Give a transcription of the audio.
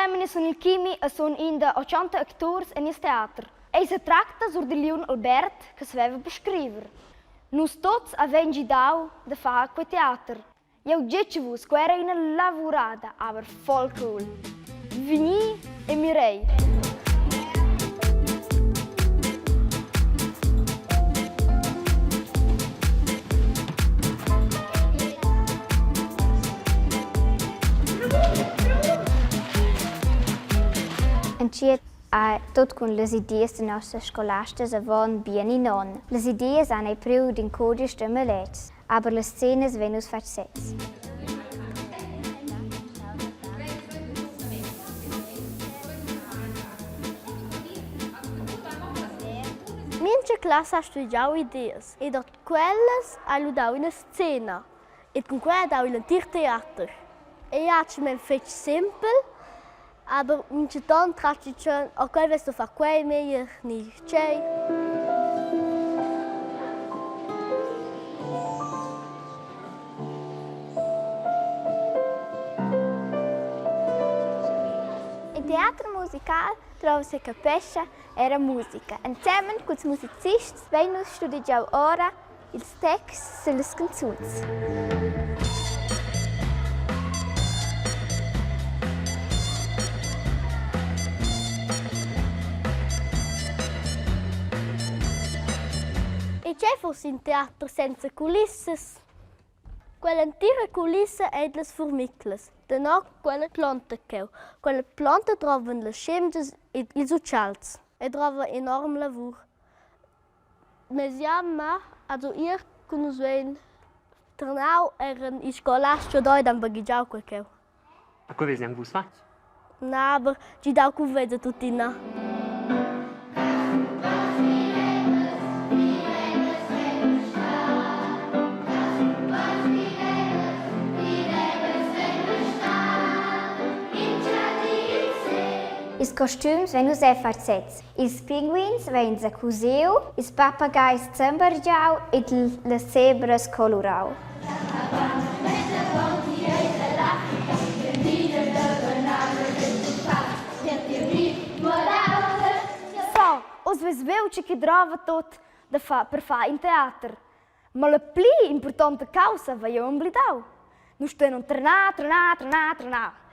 Germany sun il Kimi e sun in da 80 acturs en nies teater. Ei setracta sur dil liun Albert che saveva prescriver. Nus tuts havein gidau da far quei teater. Jeu getg vus, quei era ina lavurada, aber voll cool. Vegni e mirei. Entschiet ha tut cun las ideas da nossas scolastas avon bien in onn. Las ideas han ei priu d'in cudisch da maletgs, aber las scenas vein nus fatg sez. Mintga classa ha studegiau ideas ed ord quellas ha lu dau ina scena e cun quella ha dau igl entir teater. Ei ha atgnamein fetg sempel, aber mintgaton tratg tscheu, oh quel vess da far quei meglier ni tschei. In teater musical drova secapescha era musica. Ensemen culs musicists vein nus studegiau ora ils texts sillas canzuns. E tgei fuss in teater senza culissas? Quell'entira culissa ei las furmiclas, tenor quella plonta cheu. Quella plonta drovan las schemgias ed ils utschals e drova enorm lavur. Mes jamma also ir cun nus vein turnau eran ils scolars giu ed han baghegiau quei cheu. A co veis gnanc vus fatg? Na, aber gidau cuveza tuttina. Ils costums vegn uss era fatg sez. Ils pinguins vegn zacusiu, ils papagais zambergiau ed las zebras colurau. So, oz vess veu tgi che drova tot da far per far in teater. Ma la pli impurtonta caussa vai jeu emblidau. Nus stuein trenar, trenar, trenar, trenar.